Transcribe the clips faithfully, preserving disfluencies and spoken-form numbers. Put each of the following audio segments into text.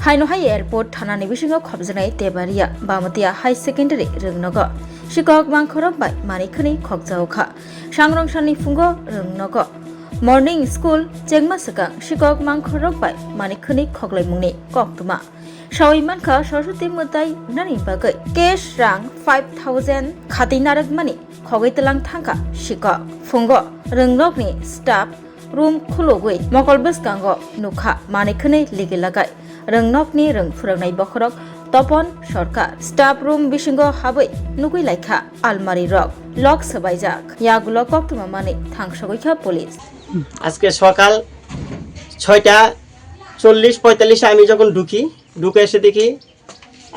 Haino hai airport thanani bisingo khopjaknai Tebaria Bamatia High Secondary rwngnogo sikok mangkhorok bai manwi khwnwi khokjago kha. Sangrong sani phungo rwngnogo morning school chengma swkang sikok mangkhorok bai manwi khwnwi khoklaimungni koktwma. Sawi mankha Saraswati mwtai wngnani bagwi cash rang five thousand khatwi narwkmani khogwi tlang thangkha sikok. Phungo rwngnokni staff room khulugwi mokol bwskango nukha manwi khwnwi ligi lagai. Rwngnokni rwng phwrwngnai bokhorok Topon Sarkar staff room bisingo habwi nugwi laikha almari rok lock swbaijak. Yagulo koktwma manwi thangsogwi kha police. আজকে সকাল ছয়টা চল্লিশ পঁয়তাল্লিশে আমি যখন ঢুকি, ঢুকে এসে দেখি,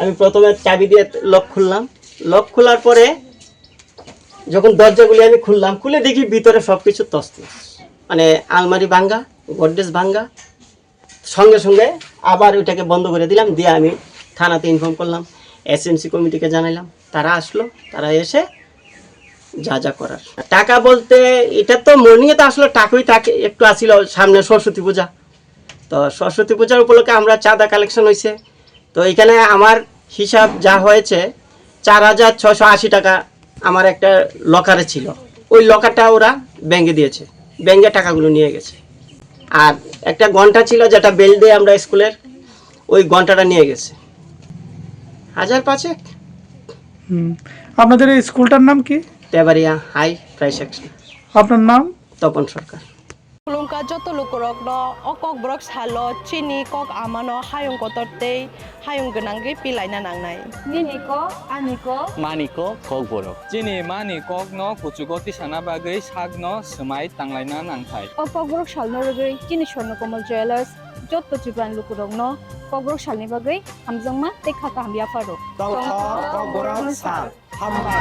আমি প্রথমে চাবি দিয়ে লক খুললাম। লক খোলার পরে যখন দরজাগুলি আমি খুললাম, খুলে দেখি ভিতরে সব কিছু তছনছ, মানে আলমারি ভাঙ্গা, গডরেজ ভাঙ্গা। সঙ্গে সঙ্গে আবার ওইটাকে বন্ধ করে দিলাম, দিয়ে আমি থানাতে ইনফর্ম করলাম, এসএমসি কমিটিকে জানাইলাম, তারা আসলো, তারা এসে যা যা করার। টাকা বলতে, এটা তো মর্নিংয়ে তো আসলে টাকাই টাকা একটু আসিল, সামনে সরস্বতী পূজা, তো সরস্বতী পূজার উপলক্ষে আমরা চাঁদা কালেকশন হয়েছে। তো এখানে আমার হিসাব যা হয়েছে, চার হাজার ছয়শো আশি টাকা আমার একটা লকারে ছিল, ওই লকারটা ওরা ব্যাংকে দিয়েছে, ব্যাংকে টাকাগুলো নিয়ে গেছে। আর একটা ঘন্টা ছিল, যেটা বেল্ট দেয় আমরা স্কুলের, ওই ঘন্টাটা নিয়ে গেছে। হাজার পাঁচেক। হুম। আপনাদের এই স্কুলটার নাম কি? Tebaria high price action. আপনার নাম? তপন সরকার। Khulumkha joto lukurokno o Kokborok salo chini kok amano hayung kotor tei hayung gwnangwi pilaina nangnai. Nini kok, ani kok. Mani kok, Kokborok. Chini mani kokno kuchugo tisana bagwi sakno swmai tanglaina nangthai. O Kokborok salno rwgwi chini Swarnakomal Jewellers joto Tripurani lukurokno Kokborok salni bagwi hamjakma tei kha kaham yapharo. Tongkha Kokborok sal. Hambai.